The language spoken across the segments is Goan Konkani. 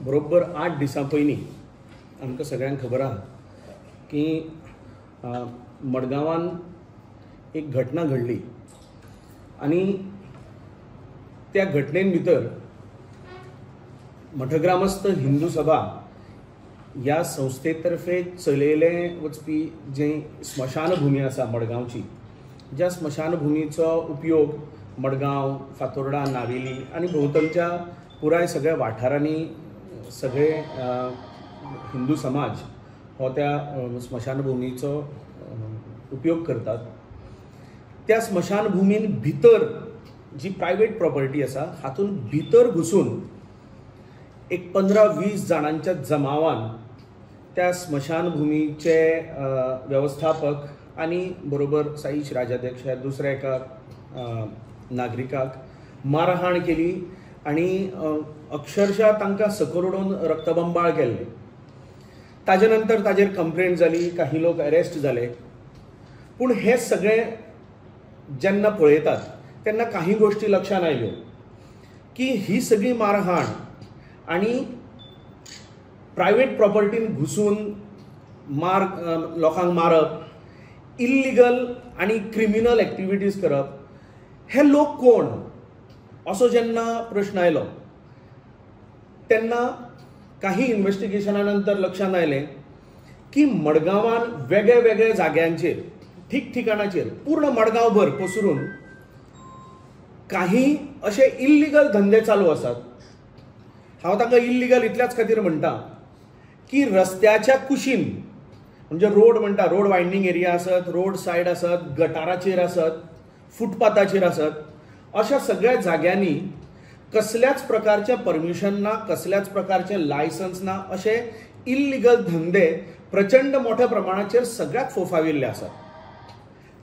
बरोबर 8 दिसां पयलीं आमकां सगळ्यांक खबर आहा की मडगांवान एक घटना घडली आनी त्या घटनेन भितर मठग्रामस्थ हिंदू सभा ह्या संस्थेतर्फे चलयले वचपी जी स्मशानभूमी आसा मडगांवची, ज्या स्मशानभूमीचो उपयोग मडगांव, फातोर्डा, नावेली आनी भोंवतणच्या पुराय सगळ्या वाठारांनी सगळे हिंदू समाज हो त्या स्मशानभूमीचो उपयोग करतात. त्या स्मशानभूमीन भितर जी प्रायवेट प्रॉपर्टी आसा हातून भितर घुसून एक 15-20 जाणांच्या जमावान त्या स्मशानभूमीचे वेवस्थापक आनी बरोबर साईश राजाध्यक्ष ह्या दुसऱ्या एका नागरिकाक मारहाण केली आनी अक्षरशः तांकां सकयल उडोवन रक्तबंबाळ केल्ले. ताजे नंतर ताजेर कंप्लेंट जाली, काही लोक अरेस्ट जाले. पूण हे सगळे जेन्ना पळयतात तेन्ना काही गोष्टी लक्षात आयल्यो की ही सगळी मारहाण आनी प्रायवेट प्रॉपर्टीन घुसून लोकांक मारप, इल्लिगल आनी क्रिमिनल एक्टिविटीज करप, हे लोक कोण असो जेन्ना प्रश्न आयलो तेन्ना काही इन्वेस्टिगेशना नंतर लक्षात आयलें की मडगांवान वेगळे वेगळे जाग्यांचेर ठिकठिकाणाचेर पूर्ण मडगांवभर पसरून काही अशे इल्लिगल धंदे चालू आसात. हांव तांकां इल्लिगल इतल्याच खातीर म्हणटा की रस्त्याच्या कुशीन, म्हणजे रोड म्हणटा, रोड वायंडींग एरिया आसत, रोड सायड आसत, गटाराचेर आसत, फुटपाथाचेर आसत, अशा सगळ्या जाग्यांनी कसल्याच प्रकारचें परमिशन ना, कसल्याच प्रकारचें लायसन्स ना, अशे इल्लिगल धंदे प्रचंड मोठ्या प्रमाणाचेर सगळ्याक फोफाविल्ले आसात.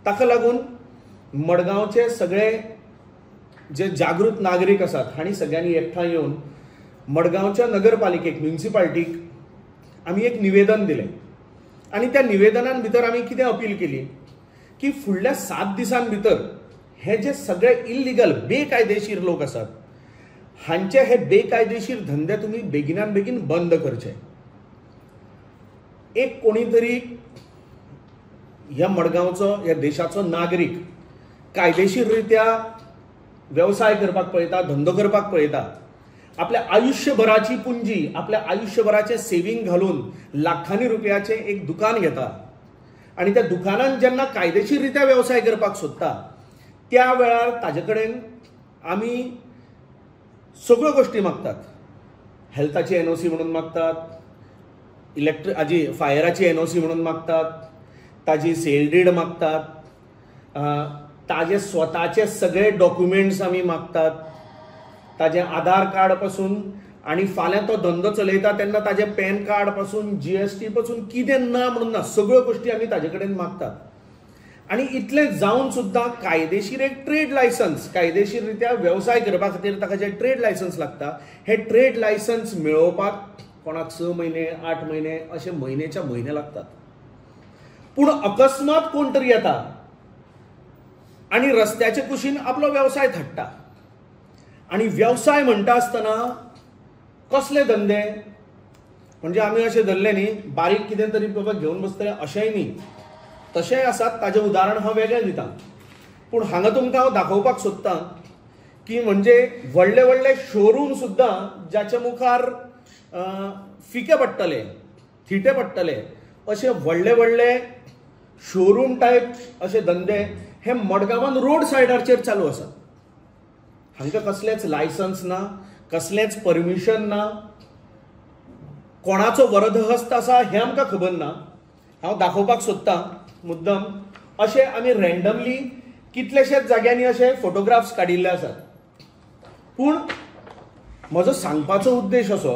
ताका लागून मडगांवचे सगळे जे जागृत नागरीक आसात हांणी सगळ्यांनी एकठांय येवन मडगांवच्या नगरपालिकेक, म्युनिसिपाल्टीक आमी एक निवेदन दिलें आनी त्या निवेदनान भितर आमी कितें अपील केली की फुडल्या 7 दिसां भितर हे जे सगळे इल्लिगल बेकायदेशीर लोक आसात हांचे हे बेकायदेशीर धंदे तुमी बेगिनान बेगीन बंद करचे. एक कोणी तरी ह्या मडगांवचो, ह्या देशाचो नागरीक कायदेशीर रित्या वेवसाय करपाक पळयता, धंदो करपाक पळयता, आपल्या आयुष्यभराची पुंजी, आपल्या आयुष्यभराचें सेव्हिंग घालून लाखांनी रुपयाचें एक दुकान घेता आनी त्या दुकानान जेन्ना कायदेशीर रित्या वेवसाय करपाक सोदता त्या वेळार ताजे कडेन आमी सगळ्यो गोश्टी मागतात. हेल्थाची एनओसी म्हणून मागतात, इलेक्ट्रिक हाजी फायराची एनओसी म्हणून मागतात, ताजी सेल did मागतात, ताजे स्वताचे सगळे डॉक्युमेंट्स आमी मागतात, ताजें आधार कार्ड पासून आनी फाल्यां तो धंदो चलयता तेन्ना ताजें पॅन कार्ड पासून, जीएसटी पासून कितें ना म्हणून ना, सगळ्यो गोश्टी आमी ताजे कडेन मागतात. आनी इतलें जावन सुद्दां कायदेशीर एक ट्रेड लायसन्स, कायदेशीर रित्या वेवसाय करपा खातीर ताका जें ट्रेड लायसन्स लागता, हें ट्रेड लायसन्स मेळोवपाक कोणाक 6 म्हयने, 8 म्हयने अशे म्हयन्याच्या म्हयने लागतात. पूण अकस्मात कोण तरी येता आनी रस्त्याचे कुशीन आपलो वेवसाय थाट्टा. आनी वेवसाय म्हणटा आसतना कसले धंदे, म्हणजे आमी अशें धरलें न्ही बारीक कितें तरी बाबा घेवन बसतले अशेंय न्ही, तशेंय आसात, ताजें उदाहरण हांव वेगळें दितां. पूण हांगा तुमकां हांव दाखोवपाक सोदतां की म्हणजे व्हडले व्हडले शोरूम सुद्दां ज्याच्या मुखार फिके पडटले, थिटे पडटले अशे व्हडले व्हडले शोरूम टायप अशे धंदे हे मडगांवान रोड सायडाचेर चालू आसात. हांकां कसलेंच लायसन्स ना, कसलेंच परमिशन ना, कोणाचो वरदहस्त आसा हें आमकां खबर ना. हांव दाखोवपाक सोदतां मुद्दम अशे आमी रँडमली कितलेशेच जाग्यांनी अशे फोटोग्राफ्स काडिल्ले आसात. पूण म्हजो सांगपाचो उद्देश असो,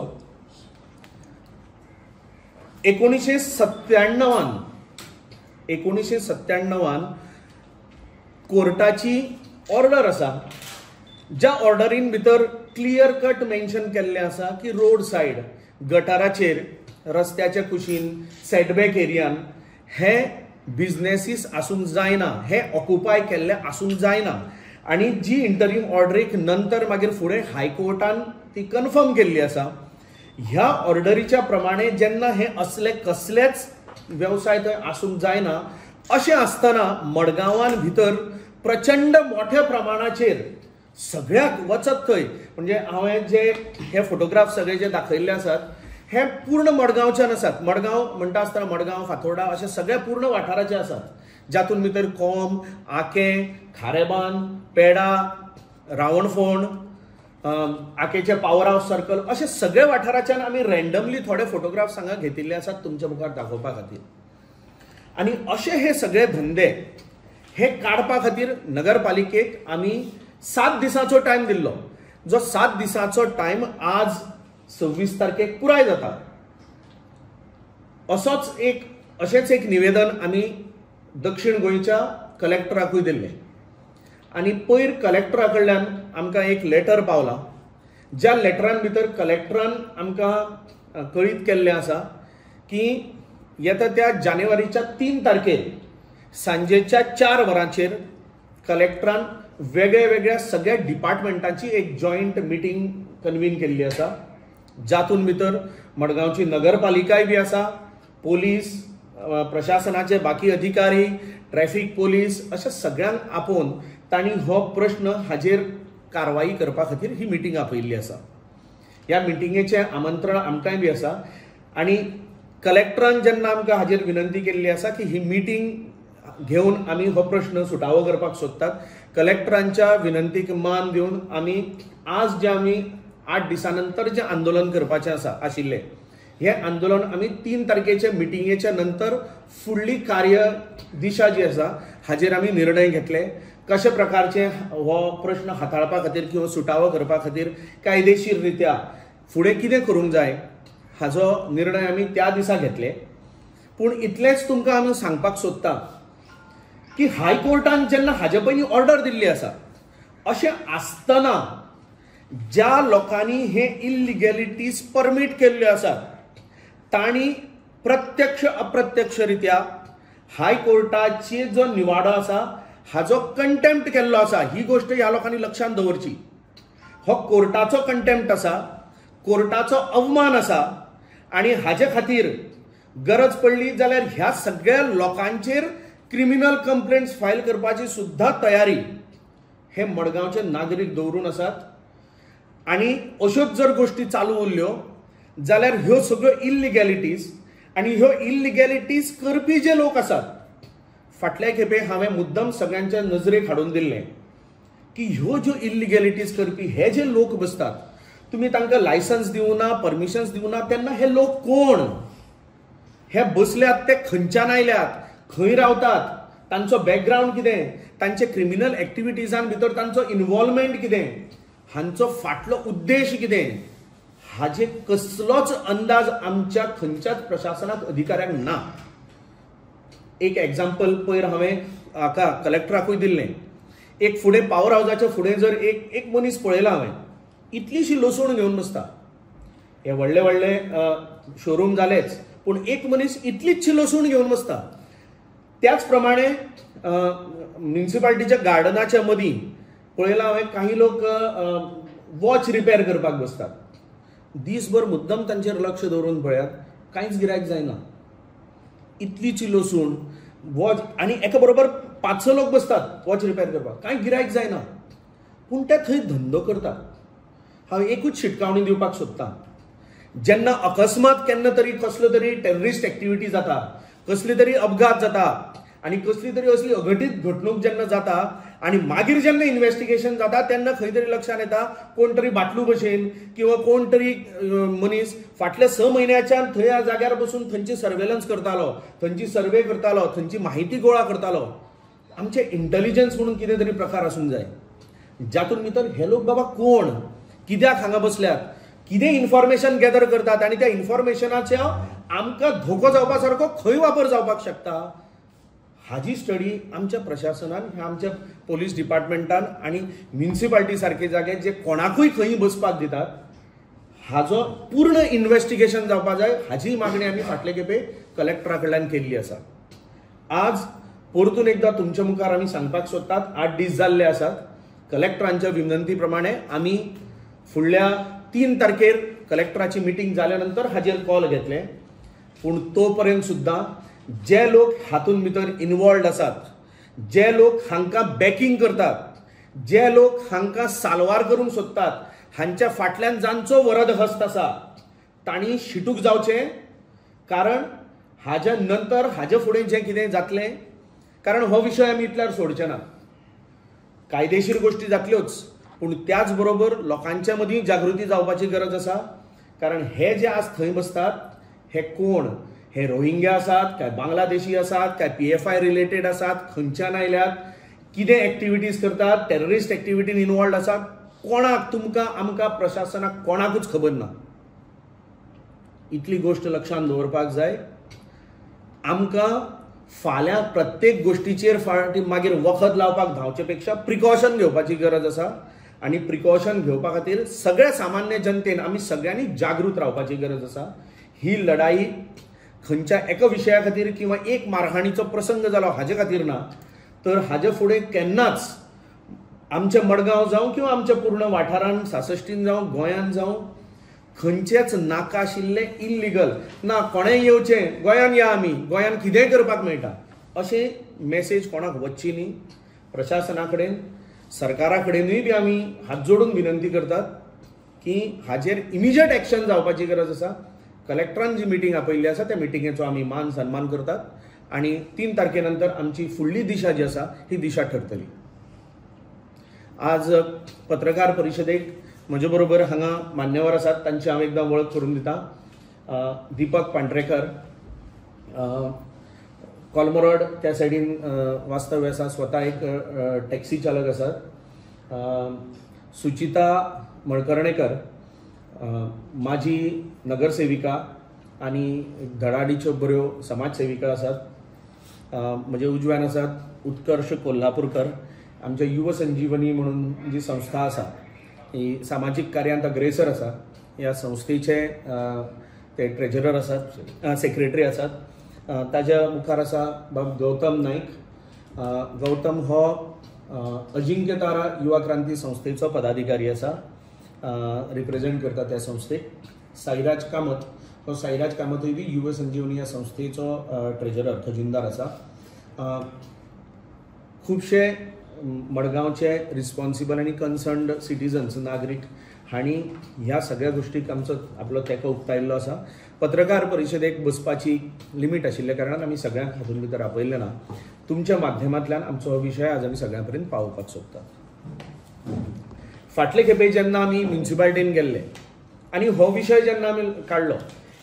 1997 कोर्टाची ऑर्डर आसा, ज्या ऑर्डरीन भितर क्लियर कट मेन्शन केल्लें आसा की रोड सायड, गटाराचेर, रस्त्याच्या कुशीन, सेटबॅक एरियान हे बिजनेसीस आसूंक जायना, हे ऑक्युपाय केल्ले आसूंक जायना. आनी जी इंटरीम ऑर्डरीक नंतर मागीर फुडें हायकोर्टान ती कन्फर्म केल्ली आसा ह्या ऑर्डरीच्या प्रमाणे जेन्ना हे असले कसलेच वेवसाय थंय आसूंक जायना अशें आसतना मडगांवान भितर प्रचंड मोठ्या प्रमाणाचेर सगळ्याक वचत थंय, म्हणजे हांवें जे हे फोटोग्राफ सगळे जे दाखयल्ले आसात हे पूर्ण मडगांवच्यान आसात. मडगांव म्हणटा आसतना मडगांव, फातोर्डा अशे सगळे पूर्ण वाठाराचे आसात, जातून भितर कोम, आकें, खारेबान, पेडा, रावणफोंड, आकेचे पावर हावस सर्कल अशे सगळे वाठाराच्यान आमी रँडमली थोडे फोटोग्राफ्स हांगा घेतिल्ले आसात तुमच्या मुखार दाखोवपा खातीर. आनी अशे हे सगळे धंदे हे काडपा खातीर नगरपालिकेक आमी 7 दिसांचो टायम दिल्लो, जो 7 दिसांचो टायम आज 26 तारखेक पुराय जाता. असोच एक अशेंच एक निवेदन आमी दक्षिण गोंयच्या कलेक्टराकूय दिल्लें आनी पयर कलेक्टरा कडल्यान आमकां एक लेटर पावला, ज्या लेटरान भितर कलेक्टरान आमकां कळीत केल्लें आसा की येता त्या जानेवारीच्या 3 तारखेर सांजेच्या 4 वरांचेर कलेक्टरान वेगळ्या वेगळ्या सगळ्या डिपार्टमेंटांची एक जॉयंट मिटींग कन्वीन केल्ली आसा, जातून भितर मडगांवची नगरपालिकाय बी आसा, पोलीस, प्रशासनाचे बाकी अधिकारी, ट्रॅफिक पोलीस अशा सगळ्यांक आपोवन तांणी हो प्रश्न हाजेर कारवाई करपा खातीर ही मिटींग आपयिल्ली आसा. ह्या मिटिंगेचें आमंत्रण आमकांय बी आसा आनी कलेक्टरान जेन्ना आमकां हाजेर विनंती केल्ली आसा की ही मिटींग घेवन आमी हो प्रश्न सुटावो करपाक सोदतात, कलेक्टरांच्या विनंतीक मान दिवन आमी आज जे आमी 8 दिसां नंतर जें आंदोलन करपाचें आसा आशिल्लें हें आंदोलन आमी 3 तारखेच्या मिटिंगेच्या नंतर फुडली कार्य दिशा जी आसा हाजेर आमी निर्णय घेतले. कशे प्रकारचे हो प्रश्न हाताळपा खातीर किंवा सुटावो करपा खातीर कायदेशीर रित्या फुडें कितें करूंक जाय हाजो निर्णय आमी त्या दिसा घेतले. पूण इतलेंच तुमकां आमी सांगपाक सोदता की हायकोर्टान जेन्ना हाजे पयलीं ऑर्डर दिल्ली आसा अशें आसतना ज्या लोकांनी हे इल्लिगॅलिटीज परमीट केल्ल्यो आसात तांणी प्रत्यक्ष अप्रत्यक्षरित्या हायकोर्टाची जो निवाडो आसा हाजो कंटेम्प्ट केल्लो आसा. ही गोश्ट ह्या लोकांनी लक्षांत दवरची. हो कोर्टाचो कंटेम्प्ट आसा, कोर्टाचो अवमान आसा आनी हाजे खातीर गरज पडली जाल्यार ह्या सगळ्या लोकांचेर क्रिमिनल कंप्लेंट्स फायल करपाची सुद्धा तयारी हे मडगांवचे नागरीक दवरून आसात. आनी अश्योच जर गोश्टी चालू उरल्यो जाल्यार ह्यो सगळ्यो इल्लिगॅलिटीज आनी ह्यो इल्लिगॅलिटीज करपी जे लोक आसात, फाटल्या खेपे हांवें मुद्दम सगळ्यांच्या नजरेक हाडून दिल्लें की ह्यो ज्यो इल्लिगॅलिटीज करपी हे जे लोक बसतात, तुमी तांकां लायसन्स दिवना, परमिशन्स दिवना, तेन्ना हे लोक कोण, हे बसल्यात ते खंयच्यान आयल्यात, खंय रावतात, तांचो बॅकग्रावंड कितें, तांचे क्रिमिनल एक्टिविटीजान भितर तांचो इन्वॉल्वमेंट कितें, हांचो फाटलो उद्देश कितें, हाजे कसलोच अंदाज आमच्या खंयच्याच प्रशासनाक अधिकाऱ्यांक ना. एक एग्जाम्पल पयर हांवें हाका कलेक्टराकूय दिल्लें. एक फुडें पावर हावजाच्या फुडें जर एक एक मनीस पळयला हांवें, इतलीशी लसूण घेवन बसता. हे व्हडले व्हडले शोरूम जालेच, पूण एक मनीस इतलीचशी लसूण घेवन बसता. त्याच प्रमाणे म्युनिसिपालिटीच्या गार्डनाच्या मदीं पळयला हांवें काही लोक वॉच रिपेर करपाक बसतात. दीसभर मुद्दम तांचेर लक्ष दवरून पळयात, कांयच गिरायक जायना. इतलीची लसूण वॉच आनी एका बरोबर 5-6 लोक बसतात वॉच रिपेर करपाक, कांय गिरायक जायना, पूण ते थंय धंदो करतात. हांव एकूच शिटकावणी दिवपाक सोदतां, जेन्ना अकस्मात केन्ना तरी कसलो तरी टेररिस्ट एक्टिविटी जाता, कसली तरी अपघात जाता आनी कसली तरी असली अघटीत घडणूक जेन्ना जाता आनी मागीर जेन्ना इन्वेस्टिगेशन जाता तेन्ना खंय तरी लक्षांत येता कोण तरी बाटलू भशेन किंवा कोण तरी मनीस फाटल्या 6 म्हयन्याच्यान थंय जाग्यार बसून थंयची सर्वेलन्स करतालो, थंयची सर्वे करतालो, थंयची माहिती गोळा करतालो. आमचे इंटेलिजन्स म्हणून कितें तरी प्रकार आसूंक जाय, जातून भितर हे लोक बाबा कोण, कित्याक हांगा बसल्यात, कितें इन्फॉर्मेशन गॅदर करतात आनी त्या इन्फॉर्मेशनाच्या आमकां धोको जावपा सारको खंय वापर जावपाक शकता, हाजी स्टडी आमच्या प्रशासनान, ह्या आमच्या पोलीस डिपार्टमेंटान आनी म्युनिसिपालिटी सारके जागे जे कोणाकूय खंय बसपाक दितात हाजो पूर्ण इन्वेस्टिगेशन जावपाक जाय. हाजी मागणी आमी फाटले खेपे कलेक्टरा कडल्यान केल्ली आसा. आज परतून एकदां तुमच्या मुखार आमी सांगपाक सोदतात, 8 दीस जाल्ले आसात, कलेक्टरांच्या विनंती प्रमाणे आमी फुडल्या 3 तारखेर कलेक्टराची मिटींग जाल्या नंतर हाजेर कॉल घेतले. पूण तो पर्यंत सुद्दां जे लोक हातून भितर इनवॉल्ड आसात, जे लोक हांकां बॅकिंग करतात, जे लोक हांकां साल्वार करूंक सोदतात, हांच्या फाटल्यान जांचो वरद हस्त आसा तांणी शिटूक जावचें. कारण हाज्या नंतर हाजे फुडें जें कितें जातलें, कारण हो विशय आमी इतल्यार सोडचे ना. कायदेशीर गोश्टी जातल्योच, पूण त्याच बरोबर लोकांच्या मदीं जागृती जावपाची गरज आसा. कारण हे जे आज थंय बसतात हे कोण, हे रोहिंग्या आसात काय बांगलादेशी आसात काय PFI related आसात, खंयच्यान आयल्यात, कितें एक्टिविटीज करतात, टेररिस्ट एक्टिविटीन इनवॉल्ड आसात, कोणाक तुमकां आमकां प्रशासनाक कोणाकूच खबर ना. इतली गोश्ट लक्षांत दवरपाक जाय. आमकां फाल्यां प्रत्येक गोश्टीचेर फाटी मागीर वखद लावपाक धांवचे पेक्षा प्रिकॉशन घेवपाची गरज आसा. आनी प्रिकॉशन घेवपा खातीर सगळ्या सामान्य जनतेन आमी सगळ्यांनी जागृत रावपाची गरज आसा. ही लढाई खंयच्या एका विशया खातीर किंवा एक मारहाणीचो प्रसंग जालो हाजे खातीर ना, तर हाजे फुडें केन्नाच आमच्या मडगांव जावं किंवा आमच्या पूर्ण वाठारान सासश्टीन जावं गोंयान जावं खंयचेच नाका आशिल्लें इल्लिगल ना, कोणेंय येवचें गोंयान या, आमी गोंयान कितेंय करपाक मेळटा अशें मॅसेज कोणाक वच्ची न्ही. प्रशासना कडेन सरकारा कडेनूय बी आमी हात जोडून विनंती करतात की हाजेर इमिजिएट एक्शन जावपाची गरज आसा. कलेक्टरान जी मिटींग आपयल्ली आसा त्या मिटिंगेचो आमी मान सन्मान करतात आनी 3 तारखे नंतर आमची फुडली दिशा जी आसा ही दिशा ठरतली. आज पत्रकार परिशदेक म्हजे बरोबर हांगा मान्यवर आसात, तांची हांव एकदां वळख करून दिता. दीपक पांढरेकर कोलमोरड त्या सायडीन वास्तव्य आसा, स्वता एक टॅक्सी चालक आसात. सुचिता मळकर्णेकर माजी नगरसेविका आनी धडाडीच्यो बऱ्यो समाजसेविका आसात. म्हजे उजव्यान आसात उत्कर्ष कोल्हापूरकर, आमच्या युव संजीवनी म्हणून जी संस्था आसा ही सामाजीक कार्यांत अग्रेसर आसा, ह्या संस्थेचे ते ट्रेजरर आसात, सेक्रेटरी आसात. ताज्या मुखार आसा बाब गौतम नायक. गौतम हो अजिंक्य तारा युवा क्रांती संस्थेचो पदाधिकारी आसा, रिप्रेझेंट करता त्या संस्थेक. साईराज कामत, हो साईराज कामतूय बी युव संजीवनी ह्या संस्थेचो ट्रेजरर खजिनदार आसा. खुबशे मडगांवचे रिस्पॉन्सिबल आनी कन्सर्न्ड सिटीजन्स नागरीक हांणी ह्या सगळ्या गोश्टीक आमचो आपलो तेंको उक्तायल्लो आसा. पत्रकार परिशदेक बसपाची लिमीट आशिल्ल्या कारणान आमी सगळ्यांक हातूंत भितर आपयल्लें ना. तुमच्या माध्यमांतल्यान आमचो हो विशय आज आमी सगळ्यां पर्यंत पावोवपाक सोदतात. फाटले खेपे जेन्ना आमी म्युनिसिपालिटीन गेल्ले आनी हो विशय जेन्ना आमी काडलो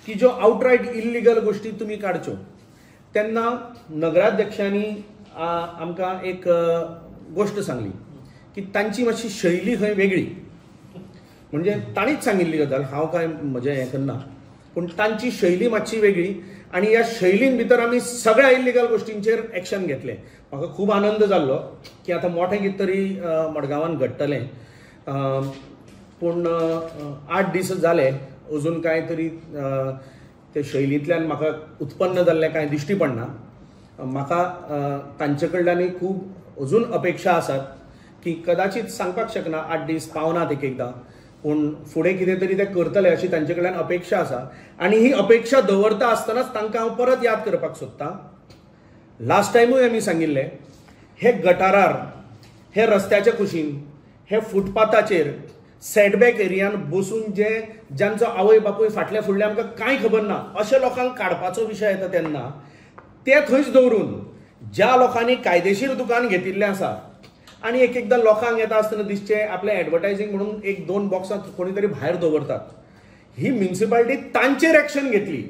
की ज्यो आवटरायट इल्लिगल गोश्टी तुमी काडच्यो, तेन्ना नगराध्यक्षांनी आमकां एक गोश्ट सांगली की तांची मातशी शैली खंय वेगळी, म्हणजे तांणीच सांगिल्ली गजाल, हांव कांय म्हजें हें करना, पूण तांची शैली मातशी वेगळी आनी ह्या शैलीन भितर आमी सगळ्या इल्लिगल गोश्टींचेर एक्शन घेतलें. म्हाका खूब आनंद जाल्लो की आतां मोठें कितें तरी मडगांवान घडटलें, पूण 8 दीस जाले अजून कांय तरी ते शैलींतल्यान म्हाका उत्पन्न जाल्लें कांय दिश्टी पडना. म्हाका तांचे कडल्यानूय खूब अजून अपेक्षा आसात की कदाचित सांगपाक शकना 8 दीस पावनात एक एकदां, पूण फुडें कितें तरी ते करतले अशी तांचे कडल्यान अपेक्षा आसा. आनी ही अपेक्षा दवरता आसतनाच तांकां हांव परत याद करपाक सोदतां. लास्ट टायमूय आमी सांगिल्लें, हे गटारार, हे रस्त्याच्या कुशीन, हे फुटपाथाचेर सेटबॅक एरियान बसून जे जांचो आवय बापूय फाटल्या फुडल्या आमकां कांय खबर ना अशे लोकांक काडपाचो विशय येता तेन्ना ते थंयच दवरून ज्या लोकांनी कायदेशीर दुकान घेतिल्लें आसा आनी एक एकदां लोकांक येता आसतना दिसचें आपलें एडवर्टायजींग म्हणून 1-2 बॉक्सां कोणी तरी भायर दवरतात, ही म्युनिसिपालिटी तांचेर एक्शन घेतली.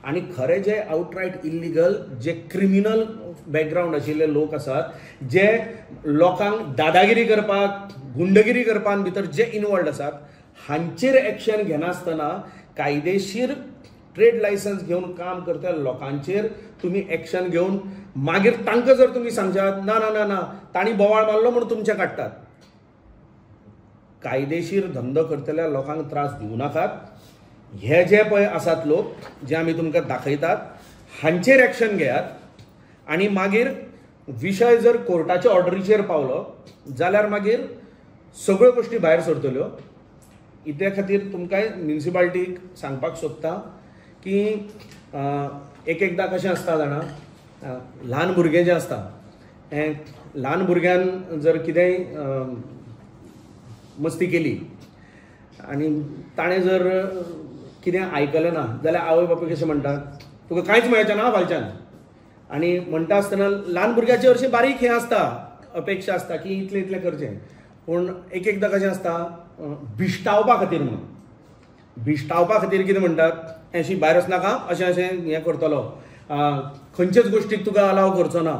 आनी खरें जे आवटरायट इल्लिगल जे क्रिमिनल बॅकग्रावंड आशिल्ले लोक आसात, जे लोकांक दादागिरी करपाक गुंडगिरी करपाक भितर जे इनवॉल्ड आसात हांचेर एक्शन घेनासतना कायदेशीर ट्रेड लायसन्स घेवन काम करतल्या लोकांचेर तुमी एक्शन घेवन मागीर तांकां जर तुमी सांगशात ना ना ना ना तांणी बोवाळ मारलो म्हूण तुमचें काडटात, कायदेशीर धंदो करतल्या लोकांक त्रास दिवं नाकात. हे जे पळय आसात लोक जे आमी तुमकां दाखयतात हांचेर एक्शन घेयात आनी मागीर विशय जर कोर्टाच्या ऑर्डरीचेर पावलो जाल्यार मागीर सगळ्यो गोश्टी भायर सरतल्यो. इतल्या खातीर तुमकांय म्युनिसिपालिटीक सांगपाक सोदता की एक एकदां कशें आसता जाणा, ल्हान भुरगें जें आसता हें ल्हान भुरग्यान जर कितेंय मस्ती केली आनी ताणें जर कितें आयकलें ना जाल्यार आवय बापूय कशें म्हणटात, तुका कांयच मेळचें ना फालच्यान. आनी म्हणटा आसतना ल्हान भुरग्याचे हरशीं बारीक हें आसता, अपेक्षा आसता की इतलें इतलें करचें. पूण एक एकदां कशें आसता भिश्टावपा खातीर, म्हणून भिश्टावपा खातीर कितें म्हणटात, अशी भायर वचनाका, अशें अशें हें करतलो, खंयचेच गोश्टीक तुका अलाव करचो ना.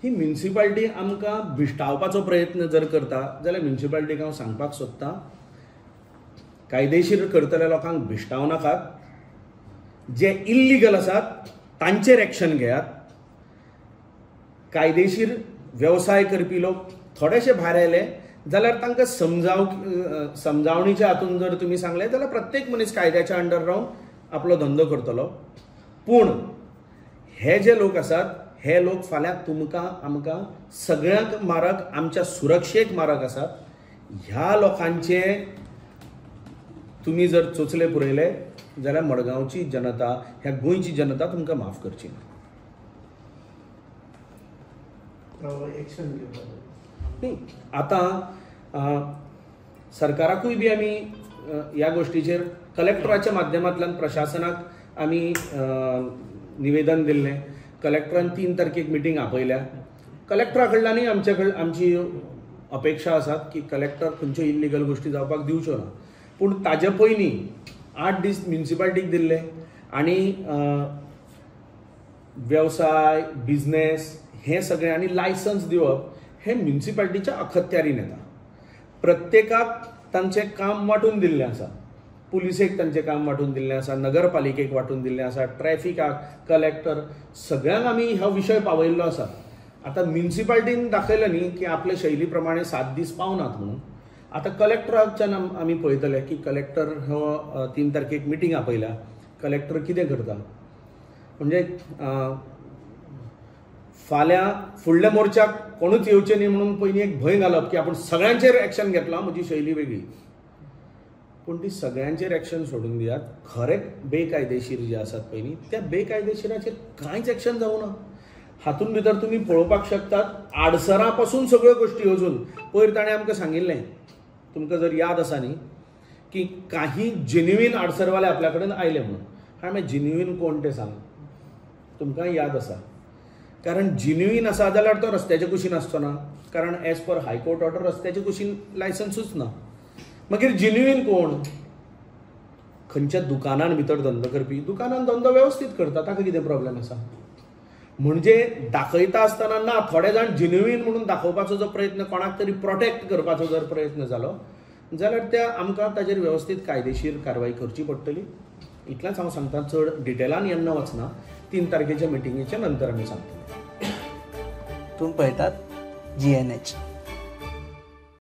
ही म्युनिसिपालिटी आमकां भिश्टावपाचो प्रयत्न जर करता जाल्यार म्युनिसिपालिटीक हांव सांगपाक सोदतां, कायदेशीर करतल्या लोकांक भिश्टाव नाकात, जे इल्लिगल आसात तांचेर एक्शन घेयात. कायदेशीर वेवसाय करपी लोक थोडेशे भायर आयले जाल्यार तांकां समजावणीच्या हातून जर तुमी सांगलें जाल्यार प्रत्येक मनीस कायद्याच्या अंडर रावन आपलो धंदो करतलो. पूण हे जे लोक आसात हे लोक फाल्यां तुमकां आमकां सगळ्यांक मारक, आमच्या सुरक्षेक मारक आसात. ह्या लोकांचे तुमी जर चोचले पुरयले जाल्यार मडगांवची जनता, ह्या गोंयची जनता तुमकां माफ करची ना. न्ही आतां सरकाराकूय बी आमी ह्या गोश्टीचेर कलेक्टराच्या माध्यमांतल्यान प्रशासनाक आमी निवेदन दिल्लें. कलेक्टरान 3 तारखेक मिटींग आपयल्या. कलेक्टरा कडल्यानूय आमचे कडेन आमची अपेक्षा आसात की कलेक्टर खंयच्यो इल्लिगल गोश्टी जावपाक दिवच्यो ना. पूण ताजे पयलीं 8 दीस म्युनिसिपालिटीक दिल्ले आनी वेवसाय बिजनेस हें सगळें आनी लायसन्स दिवप हें म्युनिसिपालिटीच्या अखत्यारीन येता. प्रत्येकाक तांचें काम वांटून दिल्लें आसा. पुलिसेक तांचें काम वांटून दिल्लें आसा, नगरपालिकेक वांटून दिल्लें आसा, ट्रॅफिकाक, कलेक्टर, सगळ्यांक आमी हो विशय पावयल्लो आसा. आतां म्युनिसिपालिटीन दाखयलें न्ही की आपले शैली प्रमाणे 7 दीस पावनात म्हणून. आतां कलेक्टराच्यान आमी पळयतले की कलेक्टर हो 3 तारखेक मिटींग आपयल्या, कलेक्टर कितें करता. म्हणजे फाल्यां फुडल्या मोर्चाक कोणूच येवचें न्ही म्हणून पयलीं एक भंय घालप की आपूण सगळ्यांचेर एक्शन घेतला, म्हजी शैली वेगळी. पूण ती सगळ्यांचेर एक्शन सोडून दियात, खरें बेकायदेशीर जे आसात पयलीं त्या बेकायदेशीराचेर कांयच एक्शन जावं ना. हातूंत भितर तुमी पळोवपाक शकतात आडसरा पासून सगळ्यो गोश्टी अजून. पयर ताणें आमकां सांगिल्लें, तुमकां जर याद आसा न्ही, की काही जेन्युइन आडसरवाले आपल्या कडेन आयले म्हणून. हांवें जेन्युइन कोण तें सांग, तुमकां याद आसा. कारण जेन्युइन आसा जाल्यार तो रस्त्याच्या कुशीन आसचो ना, कारण एज पर हायकोर्ट ऑर्डर रस्त्याच्या कुशीन लायसन्सूच ना. मागीर जेन्युइन कोण? खंयच्या दुकानान भितर धंदो करपी, दुकानान धंदो वेवस्थीत करता, ताका कितें प्रॉब्लेम आसा? म्हणजे दाखयता आसतना ना थोडे जाण जेन्युइन म्हणून दाखोवपाचो जो प्रयत्न, कोणाक तरी प्रोटेक्ट करपाचो जर प्रयत्न जालो जाल्यार त्या आमकां ताजेर वेवस्थीत कायदेशीर कारवाय करची पडटली. इतलेंच हांव सांगता, चड डिटेलान येन्ना वचना. 3 तारखेच्या मिटिंगेच्या नंतर आमी सांगतले. तुमी पळयतात GNH.